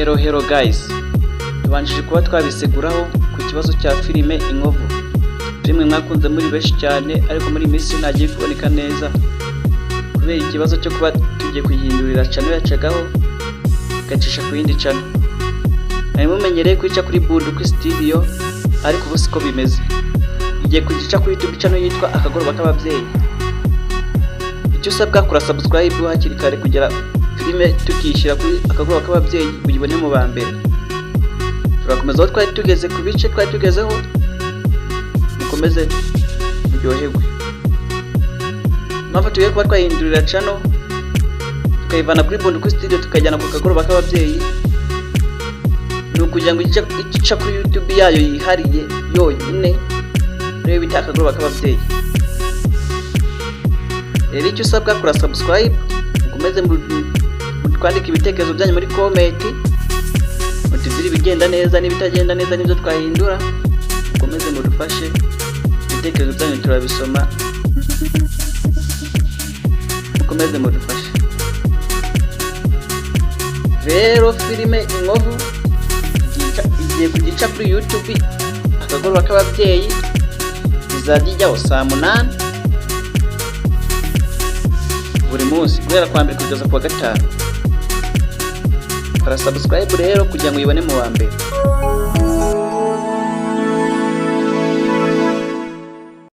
Hello, hello guys, tubanjije kuba twabiseguraho ku kibazo cya filime Inkovu, filime mwakunze muri benshi cyane, ariko muri iyi minsi ntagiye kuboneka neza kubera ikibazo cyo kuba tugiye kuyihindurira channel yacagaho, igacisha ku yindi channel. Mwari mumenyereye kwica kuri Bunduki Studio, ariko ubu siko bimeze. Igiye kugica kuri YouTube channel yitwa Akagoroba k'Ababyeyi. Icyo usabwa, kora subscribe hakiri kare kugira filime tukishyira kuri Akagoroba k'Ababyeyi uyibone mu ba mbere. Turakomeza aho twari tugeze, ku bice twari tugezeho. Mukomeze muryoherwe. Impamvu tugiye kuba twahindurira channel, tukayivana kuri Bunduki Studio tukajyana ku Kagoroba k'Ababyeyi, ni ukugira ngo ica kuri YouTube yayo yihariye yonyine, ariyo bita Akagoroba k'Ababyeyi. Rero icyo usabwa, kora subscribe, mukomeze twandike ibitekerezo byanyu muri comment, mutubwire ibigenda neza n'ibitagenda neza n'ibyo twahindura. Mukomeze mudufashe, ibitekerezo byanyu turabisoma. Mukomeze mudufashe. Rero filime Inkovu igiye kugica kuri YouTube Akagoroba k'Ababyeyi, izajya ijyaho saa 8 buri munsi guhera kwa mbere kugeza ku wa gatanu. Kora subscribe rero kugira ngo uyibone mu wa mbere.